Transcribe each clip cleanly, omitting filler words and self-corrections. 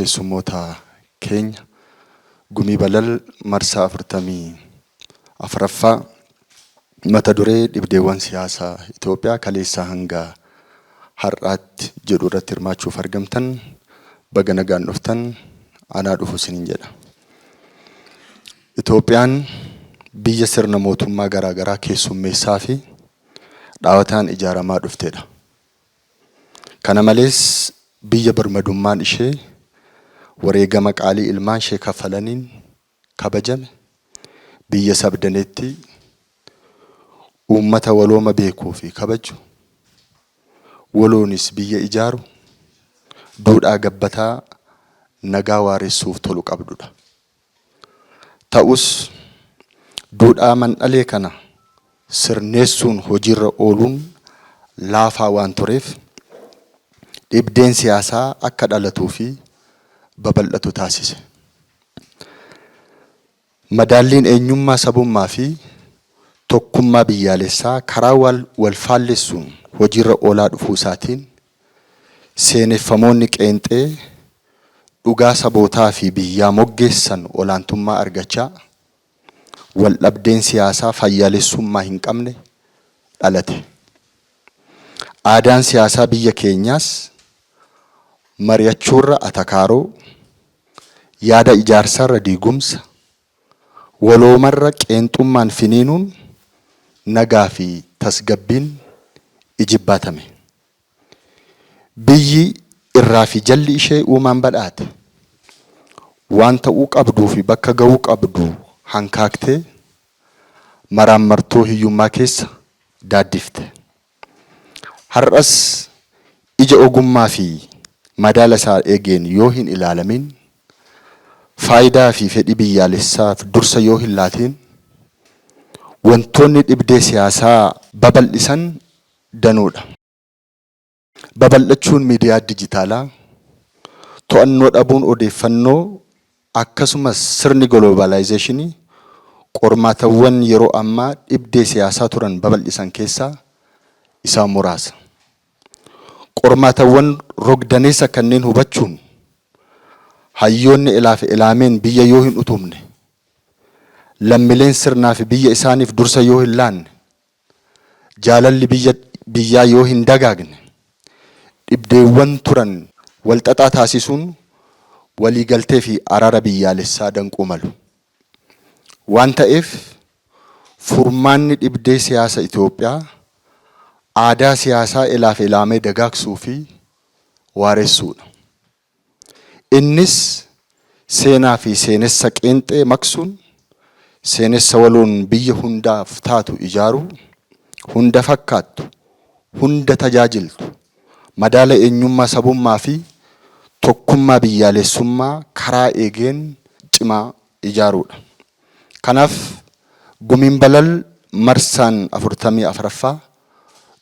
Keessummoota keenya Gumii Balal marsaa 44ffaa mata duree dhibdeewwan siyaasaa Itoophiyaa kaleessaa hanga har'aatti jedhu irratti hirmaachuuf argamtan, baga nagaan dhuftan, anaa dhufu isiniin jedha. Itoophiyaan biyya sirna mootummaa garaagaraa keessummeessaa fi dhaawataan ijaaramaa dhuftedha. Kana malees biyya birmadummaan ishee wareegama qaalii ilmaan ishee kaffalaniin kabajame, biyya sabdaneettii, uummata walooma beekuu fi kabaju, waloonis biyya ijaaru, duudhaa gabbataa nagaa waaressuuf tolu qabdudha. Ta'us duudhaa mandhalee kana sirneessuun hojiirra ooluun laafaa waan tureef dhibdeen siyaasaa akka dhalatuu fi babal'atu taasise. Madaalliin eenyummaa sabummaa fi tokkummaa biyyaalessaa karaa wal faallessuun hojiirra oolaa dhufuu isaatiin seeneffamoonni qeenxee dhugaa sabootaa fi biyyaa moggeessan olaantummaa argachaa waldhabdeen siyaasaa fayyaalessummaa hin qabne dhalate. Aadaan siyaasaa biyya keenyaas mari'achuurra atakaaroo, yaada ijaarsaarra diigumsa, waloomarra qeenxummaan finiinuun nagaa fi tasgabbiin ijibbaatame. Biyyi irraa fi jalli ishee uumaan badhaate, waan ta'uu qabduu fi bakka ga'uu qabdu hankaaktee maraammartoo hiyyummaa keessa daaddifte. Har'as ija ogummaa fi madaala isaa eegeen yoo hin ilaalamin, faayidaa fi fedhii biyyaalessaaf dursa yoo hin laatiin, wantoonni dhibdee siyaasaa babal'isan danuudha. Babal'achuun miidiyaa dijitaalaa, to'annoo dhabuun odeeffannoo akkasumas sirni giloobalaayizeeshinii qormaatawwan yeroo ammaa dhibdee siyaasaa turan babal'isan keessaa isaan muraasa. Qormaatawwan rog-daneessa kanneen hubachuun hayyoonni ilaafi ilaameen biyya yoo hin utubne, lammileen sirnaafi biyya isaaniif dursa yoo hin laanne, jaalalli biyya biyyaa yoo hin dagaagne, dhibdeewwan turan walxaxaa taasisuun waliigaltee fi araara biyyaalessaa danquu malu. Waan ta'eef furmaanni dhibdee siyaasa Itoophiyaa aadaa siyaasaa ilaaf ilaamee dagaagsuu fi waaressuudha. Innis seenaa fi seenessa qeenxee maqsuun seenessa waloon biyya hundaaf taatu ijaaruu, hunda fakkaattu, hunda tajaajiltu, madaala eenyummaa sabummaa fi tokkummaa biyyaalessummaa karaa eegeen cimaa ijaaruudha. Kanaaf Gumiin Balal marsaan 44ffaa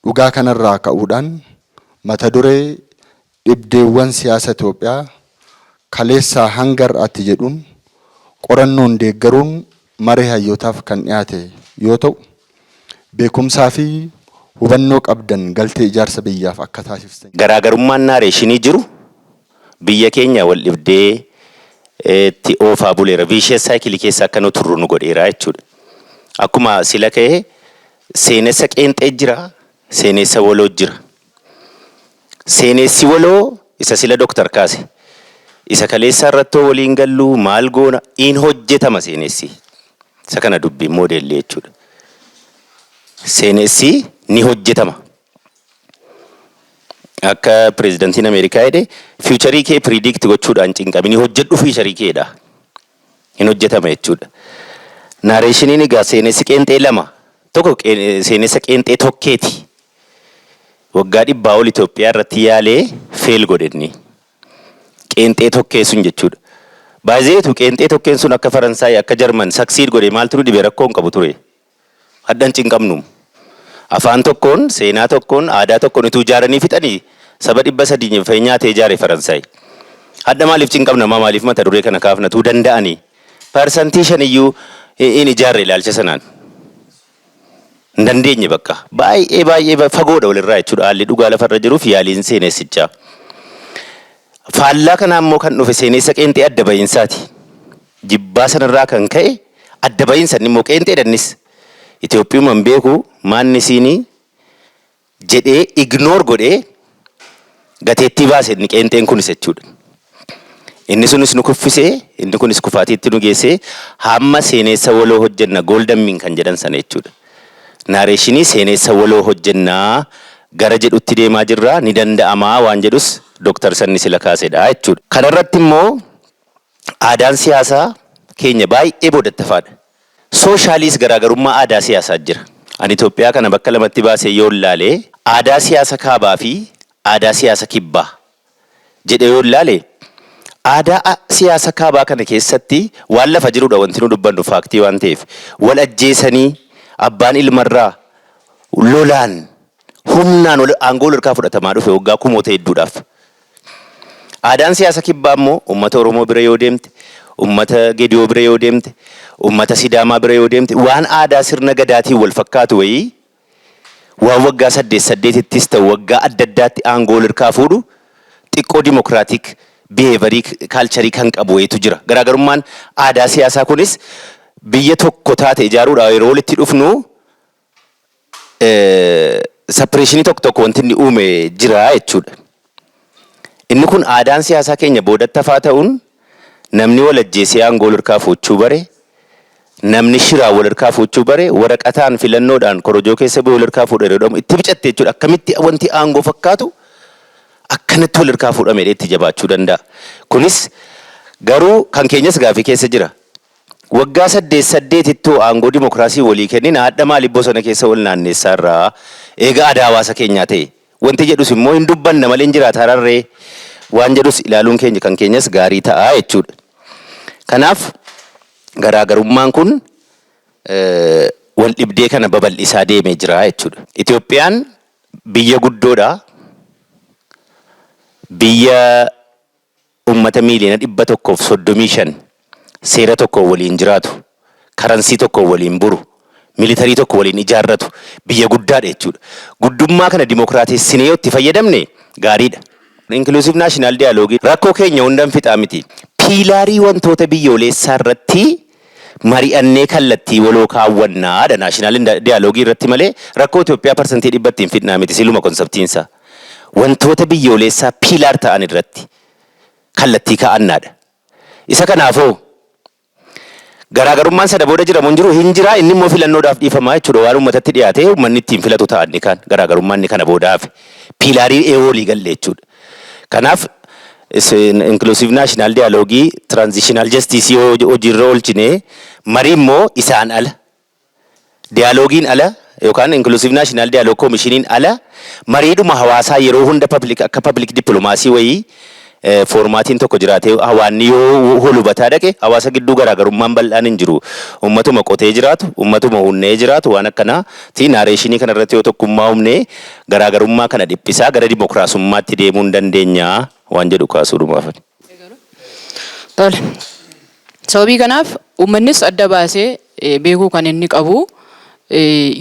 dhugaa kanarraa ka'uudhaan mata duree Dhibdeewwan siyaasa Itoophiyaa kaleessaa hanga har'aatti jedhuun qorannoon deeggaruun maree hayyootaaf kan dhiyaate yoo ta'u, beekumsaa fi hubannoo qabdan galtee ijaarsa biyyaaf akka taasifstan. Garaagarummaan naareeshinii jiru biyya keenya wal dhibdee tti oofaa buleera. Vicious cycle keessa akka nu turru nu godheera jechuudha. Akkuma sila ka'e, seenessa qeenxee jira, seenessa waloo jira. Seenessi waloo isa sila Doktar kaase. Isa kaleessaa irrattoo waliin gallu maal goona in hojjetama seenessi. Isa kana dubbiin moodeelli jechuudha. Seenessi ni hojjetama. Akka pireezidantiin Ameerikaa jedhe, future kee predict gochuudhaan cinqamini, hojjedhu future keedha. Hin hojjetama jechuudha. Narrationiin egaa seenessi qeenxee lama. Tokko seenessa qeenxee tokkeeti. Waggaa 100 ol Itoophiyaa irratti yaalee fail godhe inni. Qeenxee tokkee sun jechuudha. Baay'eetu qeenxee tokkeen sun akka Faransaay, akka Jarman succeed godhe, maaltu nu dhibe? Rakkoo hin qabu ture. Haddan cinqabnu. Afaan tokkoon, seenaa tokkoon, aadaa tokkoon utuu ijaaranii fixanii, saba 300 nyaatee ijaare Faransaay. Hadda maaliif cinqabna? Maa maaliif mata duree kana kaafnatuu danda'anii? 5% iyyuu hin ijaarre ilaalcha sanaan. Hin dandeenye bakka. Baay'ee baay'ee fagoodha walirraa jechuudha haalli dhugaa lafarra jiruuf yaaliin seenessichaa. Faallaa kanaa immoo kan dhufe seenessa qeenxee adda bahiinsaati. Jibbaa sanarraa kan ka'e adda bahiinsa inni immoo qeenxeedhannis. Itoophiyuma hin beeku maanni siinii jedhee ignore godhee gateettii baase inni qeenxeen kunis jechuudha. Inni sunis nu kuffisee, inni kunis kufaatiitti nu geessee, hamma seenessa waloo hojjenna, golden mean kan jedhan sana jechuudha. Narration seenessa waloo hojjennaa gara jedhutti deemaa jirra, ni danda'amaa waan jedhus Dooktar Sanni sila kaasedha jechuudha. Kanarratti immoo aadaan siyaasaa keenya baay'ee boodattafaadha. Socialiis garaagarummaa aadaa siyaasaa jira. Ani Itoophiyaa kana bakka lamatti baasee yoo ilaale, aadaa siyaasa kaabaa fi aadaa siyaasa kibbaa jedhee yoo ilaale, aadaa siyaasa kaabaa kana keessatti waan lafa jirudha, wanti nu dubbannu fact waan ta'eef, wal ajjeesanii, abbaan ilmarraa lolaan humnaan aangoo wal harkaa fudhatamaa dhufe waggaa kumoota hedduudhaaf. Aadaan siyaasa kibbaa immoo uummata Oromoo bira yoo deemte, uummata Gediyoo bira yoo deemte, uummata Sidaamaa bira yoo deemte, waan aadaa sirna gadaatiin wal fakkaatu wayii, waan waggaa saddeet saddeetittis ta'u waggaa adda addaatti aangoo wal harkaa fuudhu, xiqqoo democratic behavior culture kan qabu wayitu jira. Garaagarummaan aadaa siyaasaa kunis biyya tokko taate ijaaruudhaaf yeroo walitti dhufnu separation tokko tokko wanti inni uume jira jechuudha. Inni kun aadaan siyaasaa keenya boodatti hafaa ta'uun, namni wal ajjeesee aangoo wal harkaa fuuchuu bare, namni shiraa wal harkaa fuuchuu bare, waraqataan filannoodhaan korojoo keessa bu'ee wal harkaa fuudha yeroo jedhamu itti bicatte jechuudha. Akkamitti wanti aangoo fakkaatu akkanatti wal harkaa fuudhamee itti jabaachuu danda'a? Kunis garuu kan keenyas gaafii keessa jira. Waggaa saddeet saddeetittuu aangoo dimokiraasii walii kennin, haadha maaliif bosona keessa wal naanneessaa irraa eega aadaa hawaasa keenyaa ta'e? Wanti jedhus immoo hin dubbanna malee hin jiraata hararree waan jedhus ilaaluun keenya kan keenyas gaarii ta'a jechuudha. Kanaaf garaagarummaan kun wal dhibdee kana babal'isaa deemee jira jechuudha. Itoophiyaan biyya guddoodha. Biyya uummata 135,000,000 seera tokko waliin jiraatu, currency tokko waliin buru, military tokko waliin ijaarratu, biyya guddaadha jechuudha. Guddummaa kana dimokiraatessinee yoo itti fayyadamne gaariidha. Inclusive national dialogue rakkoo keenya hundan fixaa miti. Pillar wantoota biyyoolessaa irratti mari'annee kallattii waloo kaawwannaadha national dialogue irratti malee rakkoo Itoophiyaa 100% hin fidnaa miti siluma conceptiinsa. Wantoota biyyoolessaa pillar ta'an irratti kallattii kaa'annaadha. Isa kanaafoo garaagarummaan sana booda jiramu hin jiru, hin jira. Inni immoo filannoodhaaf dhiifamaa jechuudha. Waan uummatatti dhiyaatee uummanni ittiin filatu ta'an inni kaan garaagarummaan inni kana booda hafe pillar eewoo walii galle jechuudha. Kanaaf inclusive national dialogue, transitional justice hojiirra oolchine, marii immoo isaan ala, dialogueiin ala yookaan inclusive national dialogue commissioniin ala, mariidhuma hawaasaa yeroo hunda public akka public diplomacy wayii formatiin tokko jiraatee, hawaanni yoo hubataa dhaqe hawaasa gidduu garaagarummaan bal'aan hin jiru. Uummatuma qotee jiraatu, uummatuma hunnee jiraatu, waan akkanaa ti narration kanarratti yoo tokkummaa humnee garaagarummaa kana dhiphisaa gara dimokiraasummaatti deemuu hin dandeenya waan jedhu kaasuudhumaaf. Tole. Sababii kanaaf uummannis adda baasee beekuu kan inni qabu,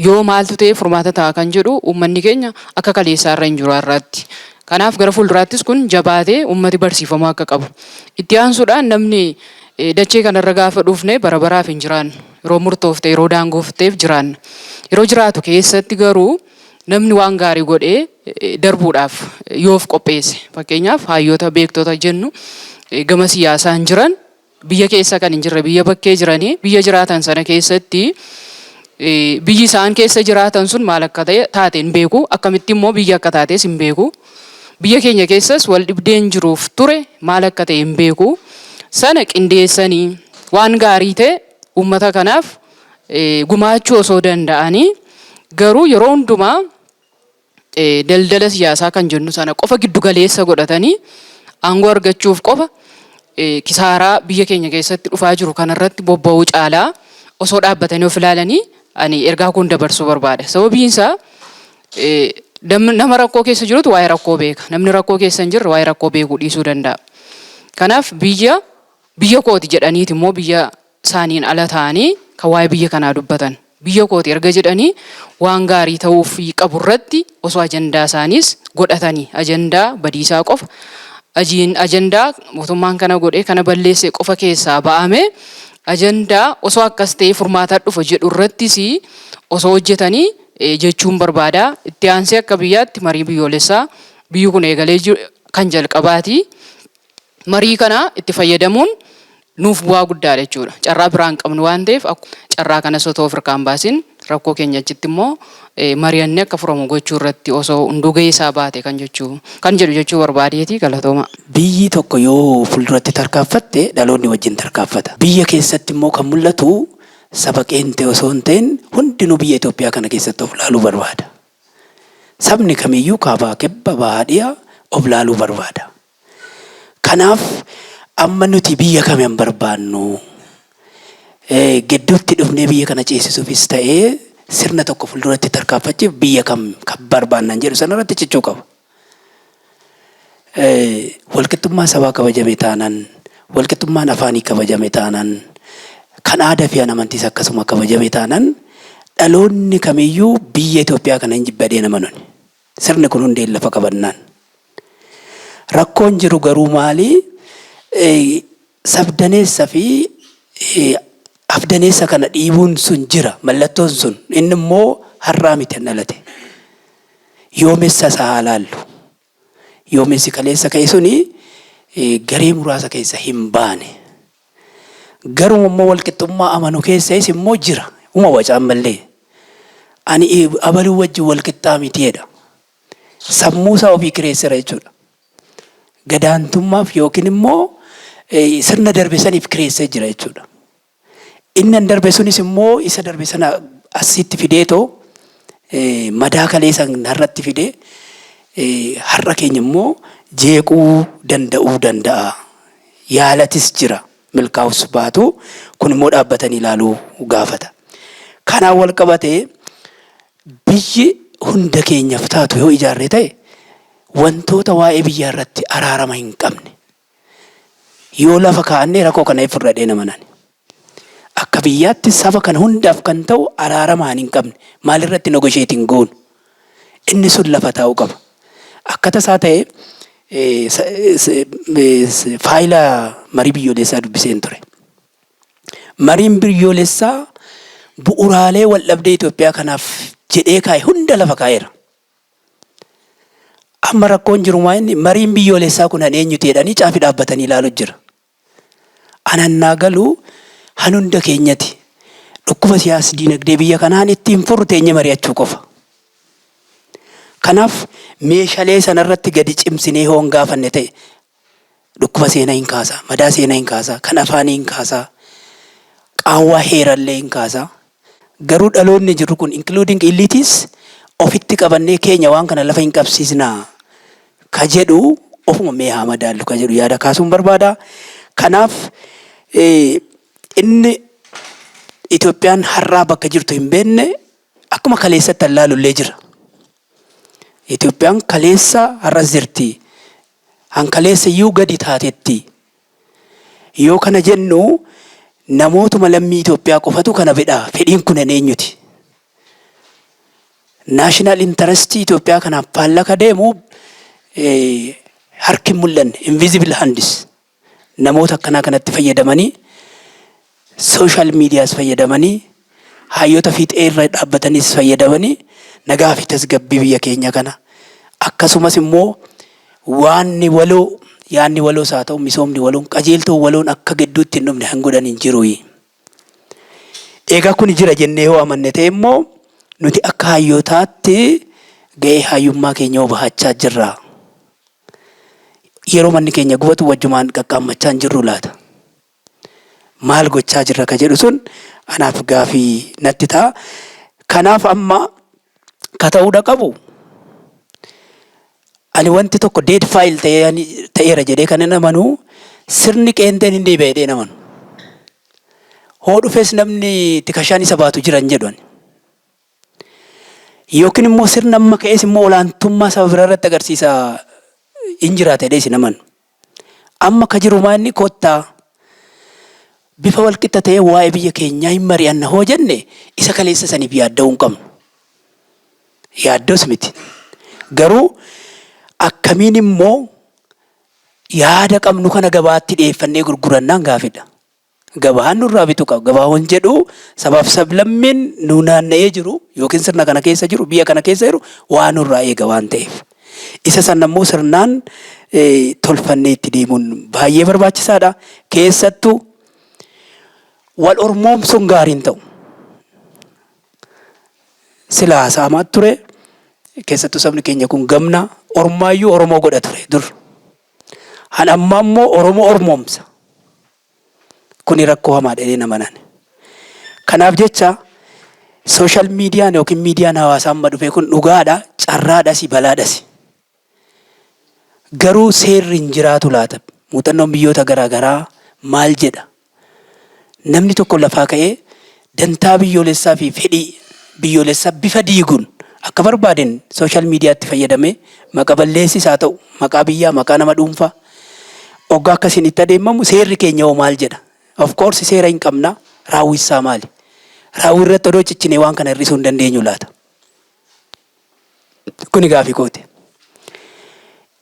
yoo maaltu ta'e furmaata ta'a kan jedhu, uummanni keenya akka kaleessaa irra hin jiru har'aatti. Kanaaf gara fuulduraattis kun jabaatee uummati barsiifamuu akka qabu. Itti aansuudhaan namni dachee kanarra gaafa dhufne bara baraaf hin jiraannu. Yeroo murtoofte, yeroo daangoofteef jiraanna. Yeroo jiraatu keessatti garuu namni waan gaarii godhee darbuudhaaf yoof qopheesse. Fakkeenyaaf hayyoota beektota jennu gama siyaasaan jiran, biyya keessa kan hin jirre, biyya bakkee jiranii, biyya jiraatan sana keessatti biyyi isaan keessa jiraatan sun maal akka ta'e taate hin beeku, akkamitti immoo biyya akka taates hin beeku, biyya keenya keessas wal dhibdeen jiruuf ture maal akka ta'e hin beeku. Sana qindeessanii waan gaarii ta'e uummata kanaaf gumaachuu osoo danda'anii, garuu yeroo hundumaa daldala siyaasaa kan jennu sana qofa giddu galeessa godhatanii aangoo argachuuf qofa kisaaraa biyya keenya keessatti dhufaa jiru kanarratti bobba'uu caalaa osoo dhaabbatanii of ilaalanii ani ergaa kun dabarsuu barbaada. Sababiin isaa nama rakkoo keessa jirutu waa'ee rakkoo beeka. Namni rakkoo keessa hin jirre waa'ee rakkoo beekuu dhiisuu danda'a. Kanaaf biyya kooti jedhaniiti immoo biyya isaaniin ala ta'anii kan waa'ee biyya kanaa dubbatan. Biyya kooti erga jedhanii waan gaarii ta'uuf qabu irratti osoo ajandaa isaaniis godhatanii ajandaa badiisaa qofa Ajiin ajandaa mootummaan kana godhe kana balleesse qofa keessaa ba'ame, ajandaa osoo akkas ta'ee furmaataa dhufa jedhu irrattis osoo hojjetanii jechuun barbaada. Itti aansee akka biyyaatti marii biyyoolessaa biyyi kun eegalee kan jalqabaati. Marii kana itti fayyadamuun nuuf bu'aa guddaadha jechuudha. Carraa biraan qabnu waan ta'eef, carraa kanas otoo of hirkaan baasin rakkoo keenya achitti immoo mari'annee akka furamu gochuu irratti osoo hunduu gahee isaa baate kan jedhu jechuu barbaadeeti. Galatooma. Biyyi tokko yoo fuulduratti tarkaanfatte, dhaloonni wajjin tarkaanfata. Biyya keessatti immoo kan mul'atu saba qeentee osoo hin ta'in, hundinuu biyya Itoophiyaa kana keessatti of laaluu barbaada. Sabni kamiyyuu kaabaa, kibba, bahaa, dhiyaa of laaluu barbaada. Kanaaf amma nuti biyya kam hin barbaannu? Gidduutti dhufnee biyya kana ceesisuufis ta'ee sirna tokko fuulduratti tarkaanfachuuf biyya kam kan barbaannan jedhu sanarratti cichuu qaba. Walqixxummaan sabaa kabajame taanaan, walqixxummaan afaanii kabajame taanaan, kan aadaa fi amantiis akkasuma kabajame taanaan, dhaloonni kamiyyuu biyya Itoophiyaa kana hin jibbadee nama nuni. Sirni kun hundeen lafa qabannaan. Rakkoon jiru garuu maali? Sabdaneessa fi afdaneessa kana dhiibuun sun jira, mallattoon sun. Inni immoo har'aa miti kan dhalate. Yoomessa isaa haa laallu. Yoomessi kaleessa ka'e suni garee muraasa keessa hin baane. Garuu immoo walqixxummaa amanu keessas immoo jira. Uma wacaan mallee. Ani abaluu wajjin walqixxaa miti jedha. Sammuu isaa ofii kireessera jechuudha. Gadaantummaaf yookiin immoo sirna darbe saniif kireessee jira jechuudha. Inni an darbe sunis immoo isa darbe sana asitti fideetoo madaa kalee san har'atti fidee har'a keenya immoo jeequu danda'uu danda'a. Yaalatis jira, milkaa'us baatu kun immoo dhaabbatanii ilaaluu gaafata. Kanaan wal qabatee biyyi hunda keenyaaf taatu yoo ijaarre ta'e, wantoota waa'ee biyyaa irratti araarama hin qabne yoo lafa kaa'annee rakkoo kana furradhee nama nani. Akka biyyaatti saba kana hundaaf kan ta'u araaramaan hin qabne maalirratti negotiate hin goonu? Inni sun lafa taa'uu qaba. Akka tasaa ta'e faayila marii biyyoolessaa dubbiseen ture. Mariin biyyoolessaa bu'uraalee wal dhabdee Itoophiyaa kanaaf jedhee kaa'e hunda lafa kaa'eera. Amma rakkoon jiru maa inni mariin biyyoolessaa kun han eenyuti jedhanii caafii dhaabbatanii ilaalu jira. Anannaa galuu han hunda keenyati. Dhukkuba siyaas diinagdee biyya kanaan ittiin furru teenye mari'achuu qofa. Kanaaf meeshaalee sanarratti gadi cimsinee hoon gaafanne ta'e, dhukkuba seenaa hin kaasaa, madaa seenaa hin kaasaa, kan afaanii hin kaasaa, qaawwaa heerallee hin kaasaa. Garuu dhaloonni jiru kun, including elites, ofitti qabannee keenya waan kana lafa hin qabsiisnaa ka jedhu, ofuma mee haa madaallu ka jedhu yaada kaasuun barbaada. Kanaaf inni Itoophiyaan har'aa bakka jirtu hin beekne akkuma kaleessatti allaalullee jira. Itoophiyaan kaleessa har'as jirti. Hankaleessa iyyuu gadi taatetti. Yoo kana jennu, namootuma lammii Itoophiyaa qofatu kana fedha. Fedhiin kun eenyuti? National interestii Itoophiyaa kanaaf faallaka deemu harki hin mul'anne, invisible hands, namoota akkanaa kanatti fayyadamanii, social medias fayyadamanii, hayyoota fiixee irra dhaabbatanis fayyadamanii, nagaa fi tasgabbii biyya keenya kana, akkasumas immoo waanni waloo, yaanni waloos haa ta'u, misoomni waloon, qajeeltoo waloon akka gidduutti hin dhumne han godhan hin jiru. Egaa kun jira jennee yoo amanne ta'e immoo, nuti akka hayyootaatti ga'ee hayyummaa keenya yoo bahachaa jirra. Yeroo manni keenya gubatu wajjumaan qaqqaammachaa hin jirru laata? Maal gochaa jirra ka jedhu sun anaaf gaafii natti ta'a. Kanaaf amma ka ta'uudha qabu, ani wanti tokko dead file ta'eera jedhee kan hin amanu, sirni qeenxeen hin deebi'a jedhee hin amanu. Hoo dhufes namni tikashaan isa baatu jiran jedhu ani. Yookiin immoo sirna amma ka'es immoo olaantummaa saba biraa irratti agarsiisa hin jiraata jedhee isin amanu. Amma ka jiru maa inni kottaa bifa walqixa ta'ee waa'ee biyya keenyaa hin mari'anna hoo jenne, isa kaleessa saniif yaadda'uu hin qabnu. Yaaddos miti. Garuu akkamiin immoo Yaada qabnu kana gabaatti dhiyeeffannee gurgurannaan gaafidha. Gabaan nurraa bitu qaba. Gabaawwan jedhu sabaaf sablammiin nu naanna'ee jiru yookiin sirna kana keessa jiru, biyya kana keessa jiru waa nurraa eega waan ta'eef. Isa sana immoo sirnaan tolfannee itti deemuun baay'ee barbaachisaadha. Keessattuu wal ormoomsuun gaarii hin ta'u. Sila haasa'amaa ture, keessattuu sabni keenya kun gamna ormaayyuu Oromoo godha ture dur. Han ammaa immoo Oromoo ormoomsa. Kuni rakkoo hamaadha jedhee nama nane. Kanaaf jecha social miidiyaan yookiin miidiyaan hawaasaa amma dhufe kun dhugaadha, carraadhasi, balaadhasi. Garuu seerri hin jiraatu laata? Muuxannoon biyyoota garaa garaa maal jedha? Namni tokko lafaa ka'ee dantaa biyyoolessaa fi fedhii biyyoolessaa bifa diiguun akka barbaadeen social miidiyaatti fayyadamee maqa balleessis haa ta'u, maqaa biyyaa, maqaa nama dhuunfaa oggaa akkasiin itti adeemamu seerri keenya hoo maal jedha? Of course seera hin qabna, raawwisaa maali? Raawwii irratti odoo ciccinee waan kana hir'isuu hin dandeenyu laata? Kuni gaafii kooti.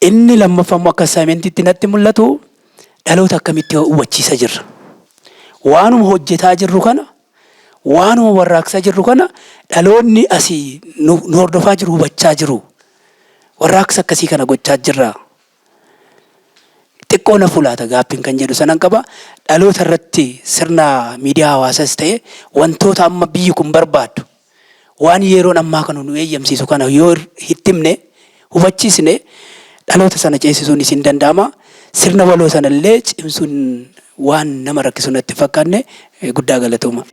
Inni lammaffaa immoo akka assignmentiitti natti mul'atu, dhaloota akkamitti hubachiisa jirra? Waanuma hojjetaa jirru kana, waanuma warraaqsaa jirru kana dhaloonni asii nu hordofaa jiru hubachaa jiru. Warraaqsa akkasii kana gochaa jirra. Xiqqoo na fulaata gaaffiin kan jedhu sanan qaba. Dhaloota irratti sirna miidiyaa hawaasaas ta'e wantoota amma biyyi kun barbaaddu, waan yeroon ammaa kana nu eeyyamsiisu kana yoo itti himne, hubachiisne, dhaloota sana ceesisuun isin danda'ama. Sirna waloo sana illee cimsuun waan nama rakkisu natti fakkaanne. Guddaa galatooma.